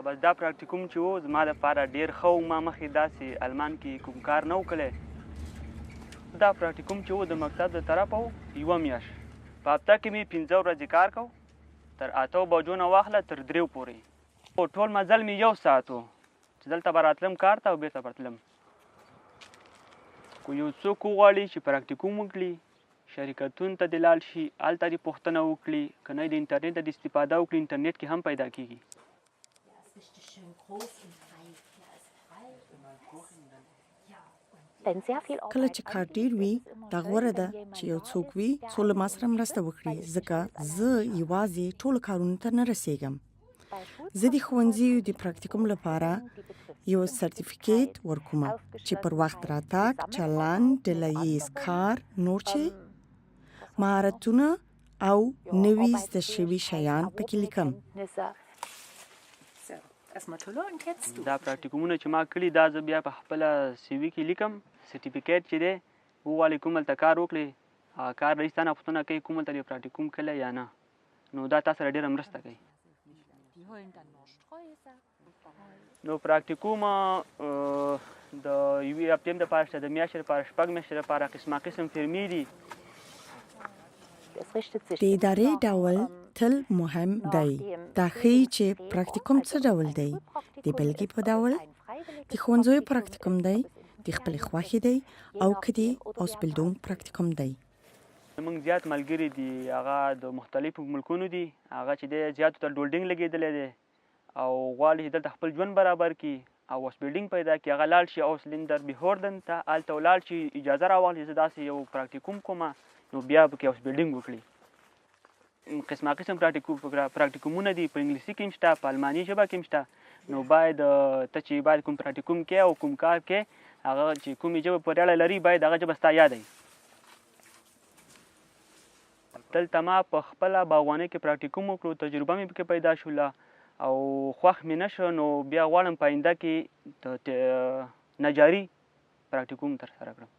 بس دا پراکټیکوم چې و زما لپاره ډېر ښه و. ما مخکې داسې المان کې کوم کار نه و کړی. دا پراکټیکوم چې و د مکتب د طرفه و، یوه میاشت په هفته کې مې 5 ورځې کار کو، تر 8 بجو نه واخله تر 3 پورې. ټول مزل مې 1 ساعت و چې دلته به راتلم کار ته او بېرته به تلم. که یو څوک وغواړي چې پراکټیکوم وکړي، شرکتونو ته دې لاړ شي، هلته دې پوښتنه وکړي، که نه د انټرنیټ ته دې استفاده وکړي، انټرنیټ کې هم پیدا کیږي. کله چې کار ډیر وي، دا غوره ده چې یو څوک وي څو له ما سره مرسته وکړي، ځکه زه یوازې ټولو کارونو ته نه رسیږم. زه د ښوونځیو د پراکتیکوم لپاره یو سرټیفیکیټ ورکوم چې پر وخت راتګ، چلند، ډله ییز کار، نور چې مهارتونه او نوي زده شوي شیان پکې لیکم. دا پراکتیکومونه چې ما کړي، دا زه بیا په خپله سی وي کې لیکم. سرټیفیکیټ چې دی وغواړي کوم هلته کار وکړي، هغه کار رئیس تا نه پوښتنه کوي کوم هلته دې پراکتیکوم کړی یا نه، نو دا تا سره ډېره مرسته کوي. نو پراکتیکوم د یوې هفتې هم دپاره شته، د میاشتې لپاره، 6 میاشتې لپاره، قسمه قسم فرمې دي. د ادارې ډول تل مهم دی. دا ښیي چې پراکتیکوم څه ډول دی. د بېلګې په ډول، د ښوونځیو پراکتیکوم دی، د خپلې خوښې دی او که د اوسبیلدونګ پراکتیکوم دی. زمونږ زیات ملګري دي، هغه د مختلفو ملکونو دي، هغه چې دی زیاتو ته ډولډینګ لګېدلی دی او غواړي چې دلته خپل ژوند برابر کړي او اوس بلډینګ پیدا کړي. هغه لاړ شي اوس لیندر بهوردن ته، هلته ولاړ شي، اجازه راواخلي زه داسې یو پراکتیکوم کوم، نو بیا پکې اوس بلډینګ وکړي. قسمه قسم پراکتیکومونه دي، په انګلیسي کې هم شته، په الماني ژبه کې هم شته. نو باید ته چې باید کوم پراکتیکوم کې او کوم کار کې، هغه چې کومې ژبه پورې اړه لري باید هغه ژبه ستا یاده وي. دلته ما په خپله باغوانۍ کې پراکتیکوم وکړو، تجربه مې پکې پیدا شوله او خوښ مې نه شو، نو بیا غواړم په آینده کې نجاري پراکتیکوم ترسره کړم.